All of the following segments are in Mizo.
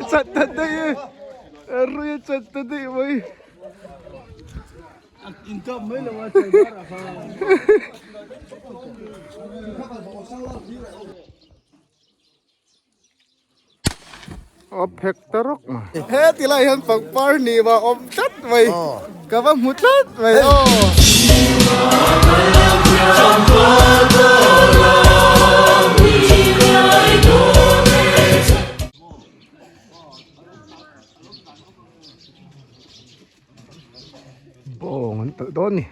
Chat ta daih e rui a chat ta daih mai. A phek ta rawk mai. He ti lai hian pangpar hnim a awm tlat mai. Ka va hmu tlat mai aw. Bawng an talh dawn ni.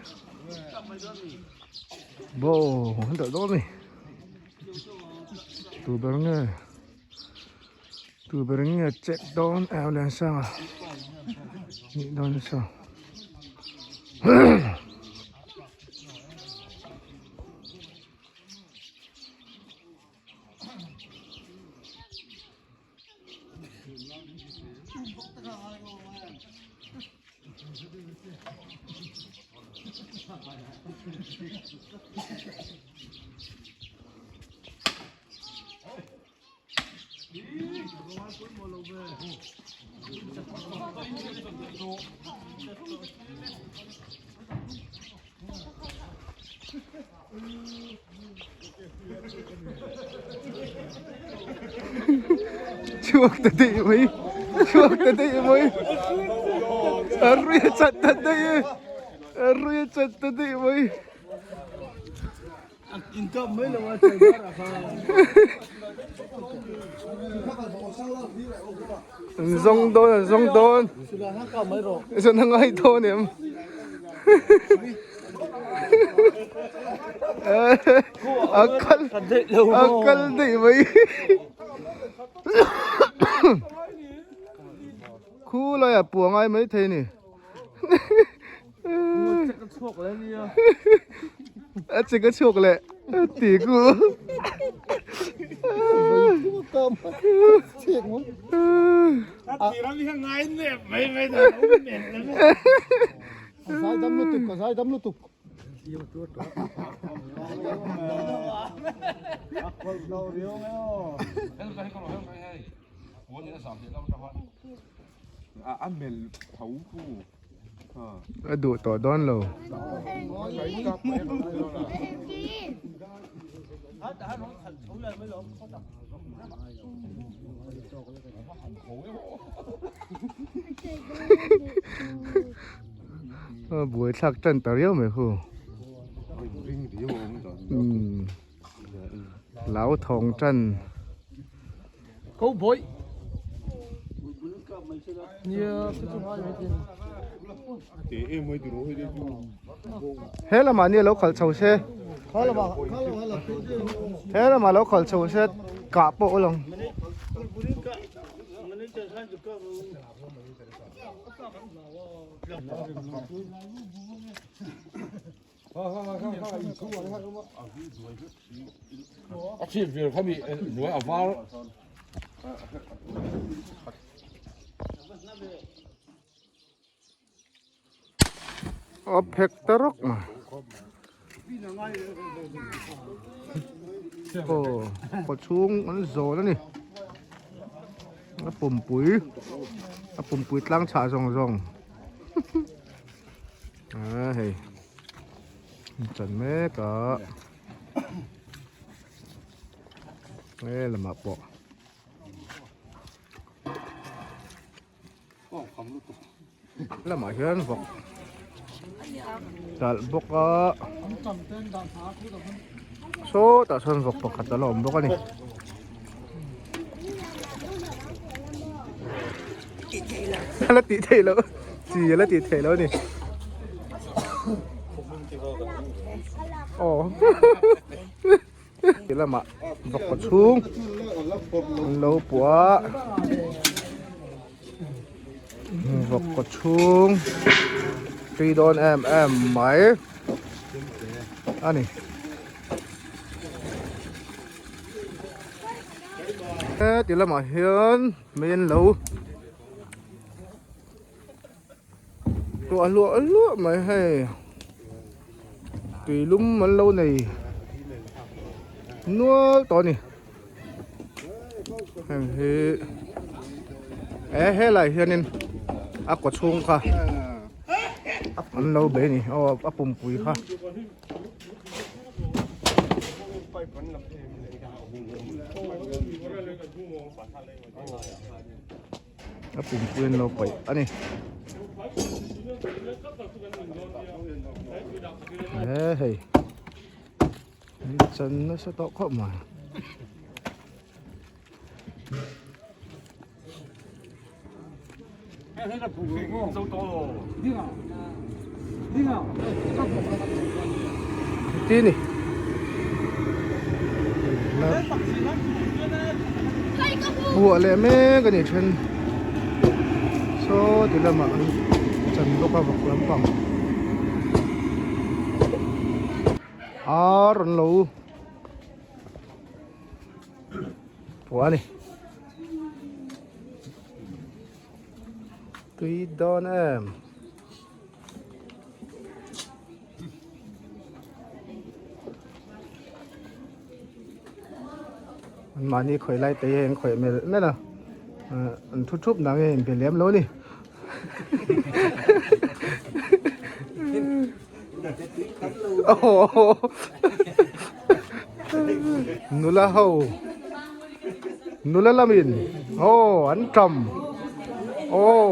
Bawng an talh dawn ni. Tu ber nge tu ber nge check dawn au lian sang a nih dawn saw. Chhuak ta daih mai chhuak ta daih mai a rui a chat ta daih e a rui a chat ta daih mai. An zawng dawn an zawng dawn zawn a ngai dawn em a kal a kal daih mai khu laiah pua ngai maithei a ni. A chik a chhuak leh ti ku. A duh tawh dawn lo. A buai thlak tan ta riau mai hu. Lau thawng tan. He lamah nia lo khalh chho se he lamah lo khalh chho se kah pawh aw lang. A chhip vir kha mi hnuai a var. A phek ta rawk mai. Aw kaw chhung an zawn a ni. A pumpui a pumpui tlang chhah zawng zawng. A hei chan mek a he lamah pawh lamah hian vawk talh bawk a sawtah sawn vawk pakhat a la awm bawk a ni. A la tih theih loh chi a la tih theih loh a ni aw ti lamah vawk chhung an lo puah vawk chhung tui dawn em em mai a ni. Heti lamah hian mei an lo tuah hluah hluah mai hei tui lum an lo nei. Nual tawh a ni heng hi e helai hianin a kaw chhung kha an lo bei a ni aw a pumpui kha. A pumpui an lo paih a ni e hei. Chan nasa tawh khawp mai. Ti ni. Buah leh mek a ni then. Saw ti lamah an chan bawk a vawk lampang. A rawn lo puah a ni tui dawn em an mahni khawih lai te hi an khawih melh melh a an thu thup nang e inbe lem lo a ni. Nula ho nula lamin aw an tam aw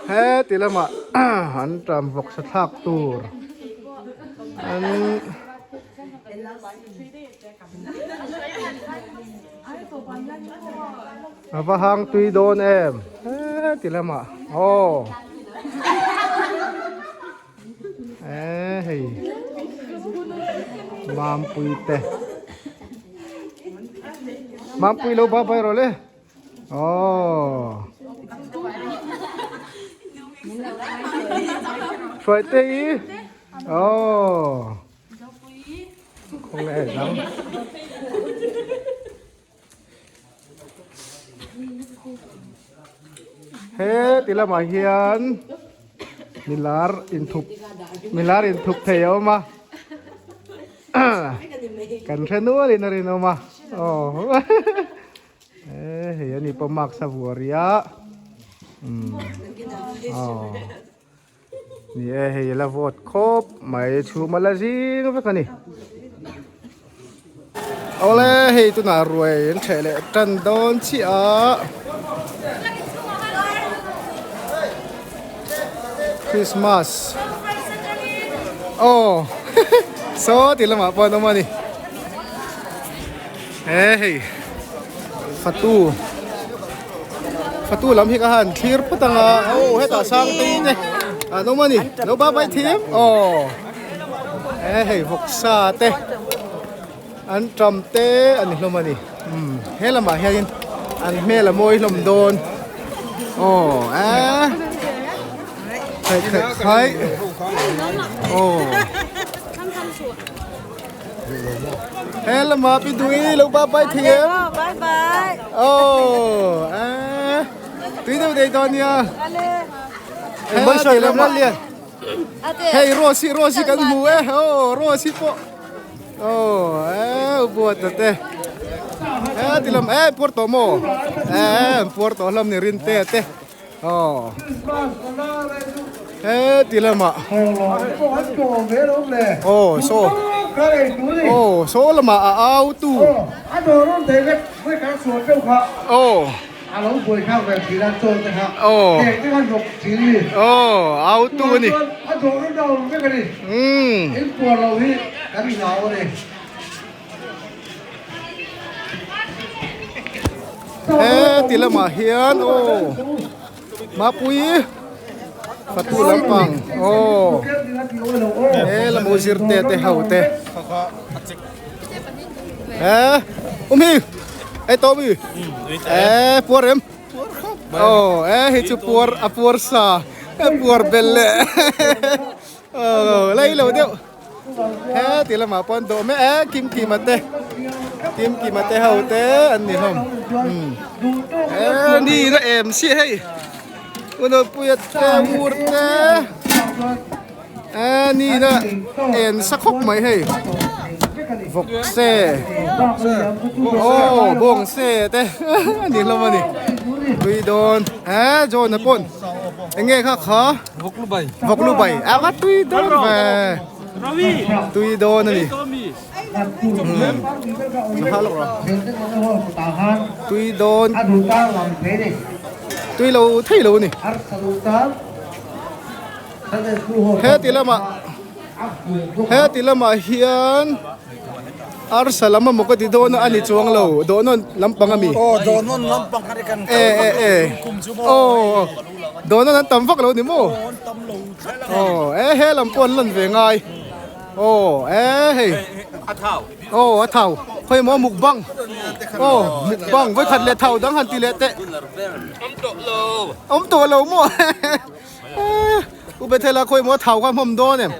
heti lamah an tam vawksa thlak tur an. A va hang tui dawn em heti lamah aw e hei mampui te mampui lo ba bai rawh le aw hruai te i aw. Kawng leh dang. He ti lamah hian milar inthup milar inthup thei a awm a kan hre nualin a rinawm a aw e hei ani pawh mask a vuah rih a umm aw. Ni e, hei a la vawt khawp mai, chhum a la zing vek a ni. Awle hei tunah ruai an ṭheh leh ṭan dawn chiah a. Christmas aw saw ti lamah pawh an awm a ni. E hei fatu. Fatu lam hi ka han thlir phawt ang a aw hetah Sangtei te an awm a ni lo ba bai thim aw e hei vawksa te an tam te a ni hlawm a ni umm he lamah hianin an hmel a mawi hlawm dawn aw e khaih khaih khaih aw. He lama pi dui lo ba bai thei em? Bye bye. Oh, eh. Tui deuh dei dawn nia. Ale. He ti lama. Hei Rose Rose kan hmu e. Oh, Rose pawh. Oh, eh buat ta te. Eh ti lam eh puar tawh maw? Eh puar tawh lam ni rin te te. Aw heti lamah aw saw aw saw lamah a au tu aw aw aw au tu a ni umm. Heti lamah hian aw Mapui fatu lampang aw he lam zir te te ho te he um hi ei tawh mi e puar em aw e hei chu puar a puar sa a puar bel leh aw lei lo deuh. He ti lamah pawh an dawh mek e Kim Kima te Kim Kima te ho te an ni hlawm umm he ni na em si hei Unopuia te ur te. E ni na en sa khawp mai hei vawk se aw bawng se te a ni hlawm a ni tui dawn e John a pawn eng nge kha kha vawk lu bai vawk lu bai a va tui dawn ve tui dawn a ni tui dawn tui lo thei lo a ni. Heti lamah heti lamah hian arsa lam emaw ka ti dawn a a ni chuang lo dawhnawn lampang ami aw dawhnawn lampang kha kan e e e aw dawhnawn an tam vak lo ni maw aw e he lam pawh an lan ve ngai aw e hei aw a thau khawi maw mukbang aw mukbang vawikhat leh thau dang han ti leh teh awm tawh lo maw. U Bethel-a khawi maw thau kha hmawm dawn em?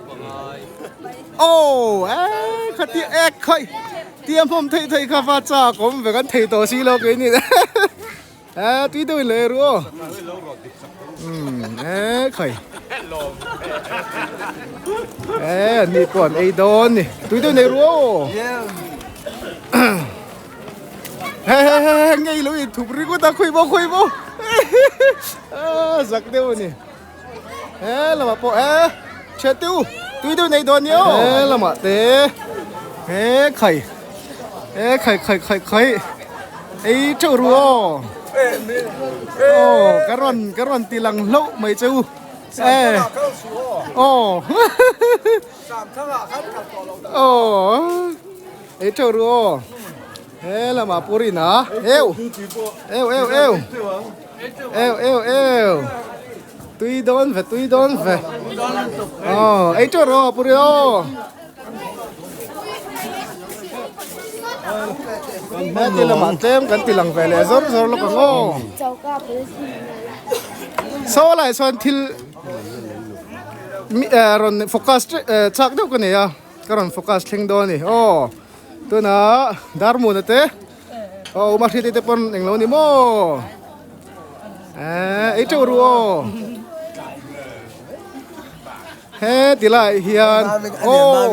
Aw eh kha ti ek khawi tia hmawm theih theih kha va chak awm ve kan thei tawh si lo kei ni eh tui deuh in leh ru aw umm eh khawi eh an ni pawh an ei dawn ni tui deuh in ei ru aw He he he he ngei lo in thup ringawt a khawi maw khawi maw zak deuh a ni he lamah pawh e thian te u tui deuh nei dawn nia aw he lamah te he khai he khai khai khai khai ei teuh ru aw aw ka rawn ka rawn ti lang hlauh mai che u e aw aw. Ei teuh ru aw. He lamah purin a. Eu. Eu eu eu. Eu eu eu. Tui dawn ve tui dawn ve. Aw ei teuh ru aw puri aw. He ti lamah tlem kan ti lang ve leh zawr zawr lawk ang aw. Saw lai chuan thil rawn focus chak deuh ka nei a. Ka rawn focus thleng dawn a ni aw tunah Darmuna te aw Uma Hriti te pawn englo ni maw eh ei teuh ru aw he ti lai hian aw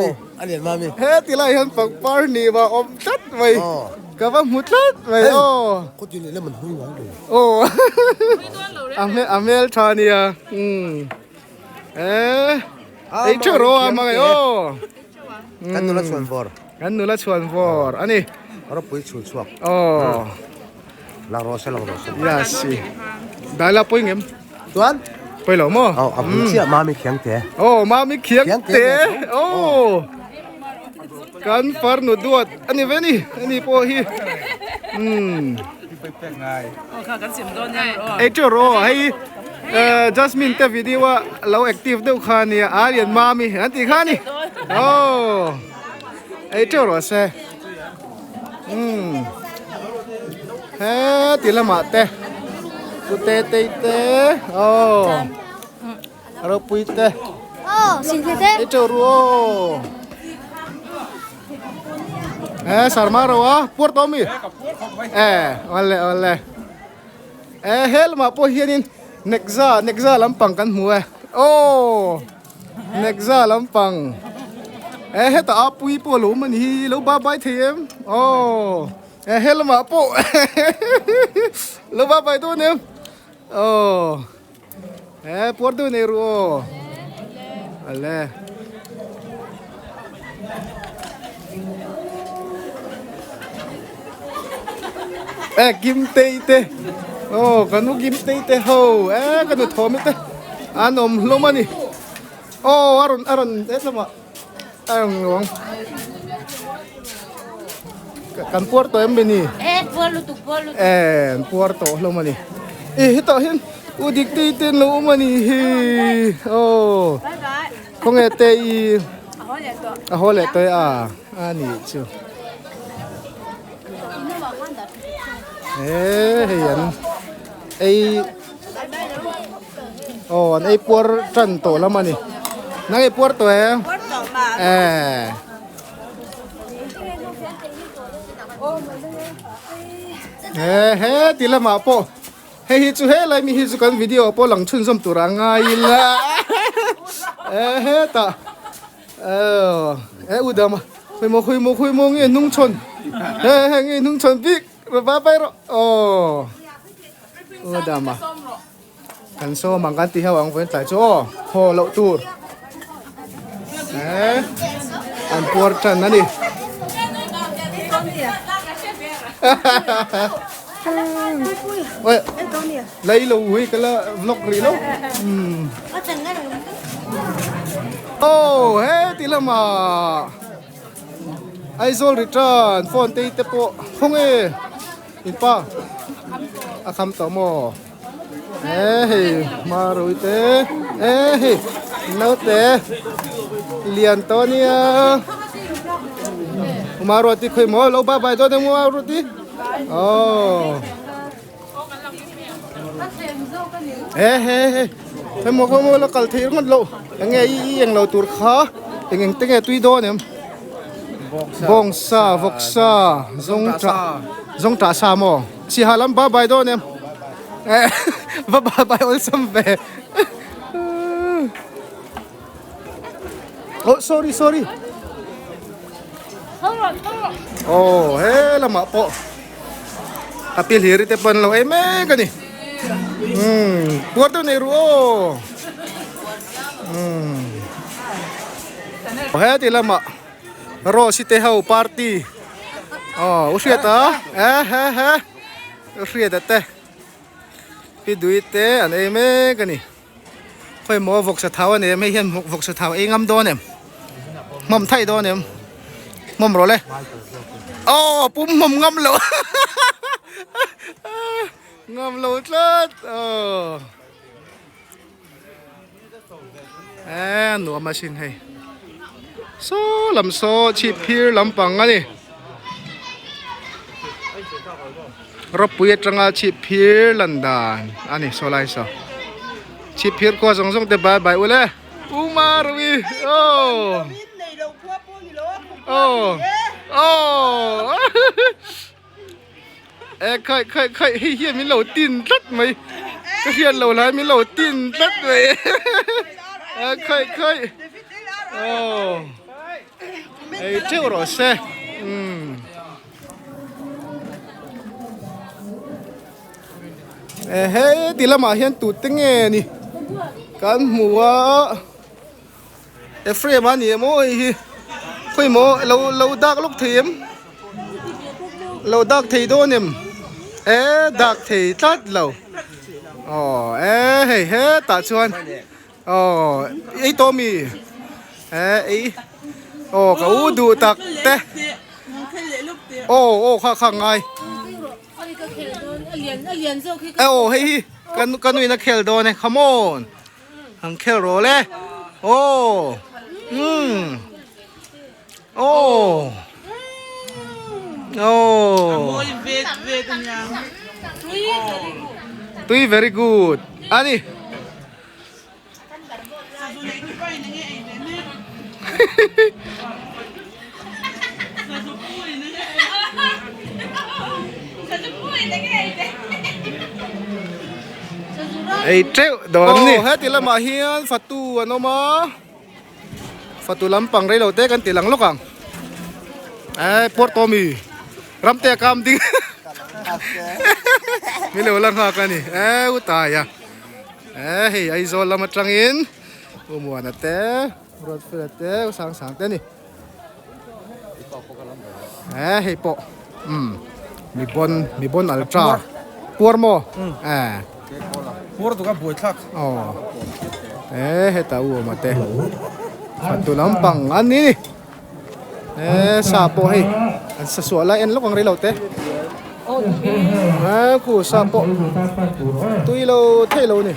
he ti lai hian pangpar hnih mah awm tlat mai ka va hmu tlat mai aw aw a hmel tha nia umm eh. Ei theuh rawh a hmangaih aw. Kan nula chhuan vawr. Kan nula chhuan vawr a ni. Ropui chhul chhuak. Aw. Lang rawh se lang rawh se. Yes. Daila pui ngem. Chuan. Pui lo maw? Aw a bul chiah mami khiang te. Aw mami khiang te. Aw. Kan farnu duat a ni ve ni. Ani pawh hi. Umm. Ei teuh rawh aw hei Jasmine te video a lo active deuh kha ania Aryan mami an tih kha a ni aw ei teuh rawh se umm heti lamah te pute tei te aw ropui te ei teuh ru aw. Eh sarma ro a puar tawh mi eh awle awle eh he lamah pawh hianin nekza nekza lampang kan hmu e aw nekza lampang eh hetah a pui pawh a lo awm a ni hi lo bye bye thei em aw eh he lamah pawh lo bye bye dawn em aw. Eh puar deuh nei ru aw. Ale. Eh kim tei te. Oh kan u kim tei te ho. Eh kan u thawm te. An awm hlawm ani. Oh aron aron eh tlama. Aron luang. Kan puar tawh em ni? Eh puar lutuk puar lutuk. Eh puar tawh hlawm ani. Eh hetah hian u dik tei te an lo awm ani hi. Aw. Khawnge te i. A haw leh tawh e a. A ni chu. Eh hei an ei Aw an ei puar tan tawh lam a ni. Nang ei puar tawh em? Puar tawh ma. Eh. He he ti lamah pawh hei hi chu he lai mi hi chu kan video pawh lang chhunzawm tur a ngai ila. E hetah e u dama khawi maw khawi maw khawi maw nge hnung chhawn he he nge hnung chhawn bik rawn vai vai rawh aw u dama kan sawm ang kan ti ho ang vawiin tlai chu aw haw loh tur e an puar tan a ni. Oi Lei lo hui ka la vlog rih lo. Oh he ti lama Aizawl return phone te te pawh khawng e in pa a kham tawh maw e hei marui te e hei naute lian tawh ania Umaruati khawi maw lo bye bye dawn em Umaruati oh. He he he hemo hemo la kal thei ringawt lo enge i i englo tur kha eng eng te nge tui dawn em bawngsa vawksa zawngtah zawngtah sa maw siha lam bye bye dawn em va bye bye awlsam ve oh sorry sorry oh he lamah pawh. A pi hlir te pawh an lo ei mek a ni umm puar deuh nei ru aw umm heti lamah rose te ho party aw u hriat a e he he u hriat a te pi dui te an ei mek a ni khawi maw vawksa thau a nei em hei hian vawksa thau ei ngam dawn em hmawm thaih dawn em hmawm rawh le aw pum hmawm ngam lo ngam lo tlat aw e nuam a sin hei saw lam saw chhip phir lampang a ni Ropui atanga chhip phir lan dan a ni saw lai saw chhip phir khua zawng zawng te bye bye ule u Maruvi aw aw aw e khai khai khai hei hian min lo tin tlat mai ka hriat lo lai min lo tin tlat mai e khai khai aw ei teuh rawh se umm. Ehe ti lamah hian tute nge ni kan hmu a Ephraim a ni em aw hei hi khawi maw lo lo dak lawk thei em lo dak thei dawn em e dak thei tlat lo aw e hei hetah chuan Aw ei tawh mi e ei aw ka u duh tak te aw aw kha kha ngai aw hei hi kan ka nuin a khel dawn e come on an khel rawh le aw umm aw aw tui very good ani. Ei teuh dawn ni. Heti lamah hian fatu an awm a, fatu lampang reilo te kan ti lang lawk ang. Ei Porto mi ramte a kam ding mi lo la nghak a ni. Ei u Taia. Eh hei Aizawl lam atangin U Muana te Ruatfela te U Sangsang te a ni eh hei pawh umm mi bon mi bon ultra puar maw eh puar duka buai thlak aw eh heta U Awma te fatu lampang an ni ni eh sa pawh hei an sa suah lai en lawk ang rei lo te eh khu sa pawh tui lo thei lo ni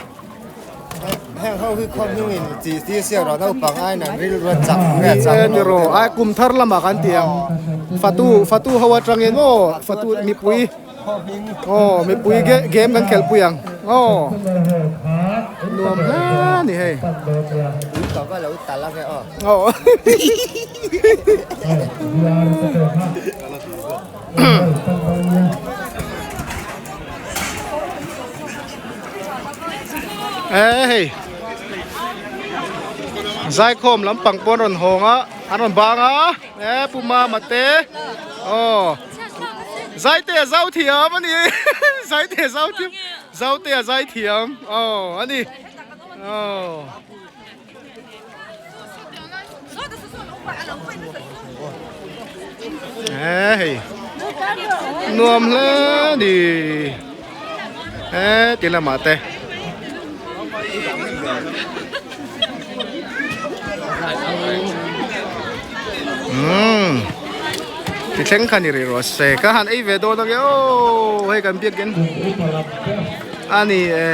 heng ho hi khaw hming in chi ti sia rawh naupang ai nan rilru a chak nge chak ni rawh ai kum thar lamah kan ti ang fatu fatu ho atangin maw fatu mipui aw mipui game kan khelhpui ang aw nuam hle a ni hei aw e hei Zaikhawm lampang pawh an rawn hawng a an rawn bang a e Pu Mama te aw Zaitea zau thiam a ni Zaitea zau thiam Zautea zai thiam aw a ni aw. He hei nuam hle ni he ti lamah te umm ti thleng kha ni rih rawh se ka han ei ve dawn ange aw hei kan biakin a ni e.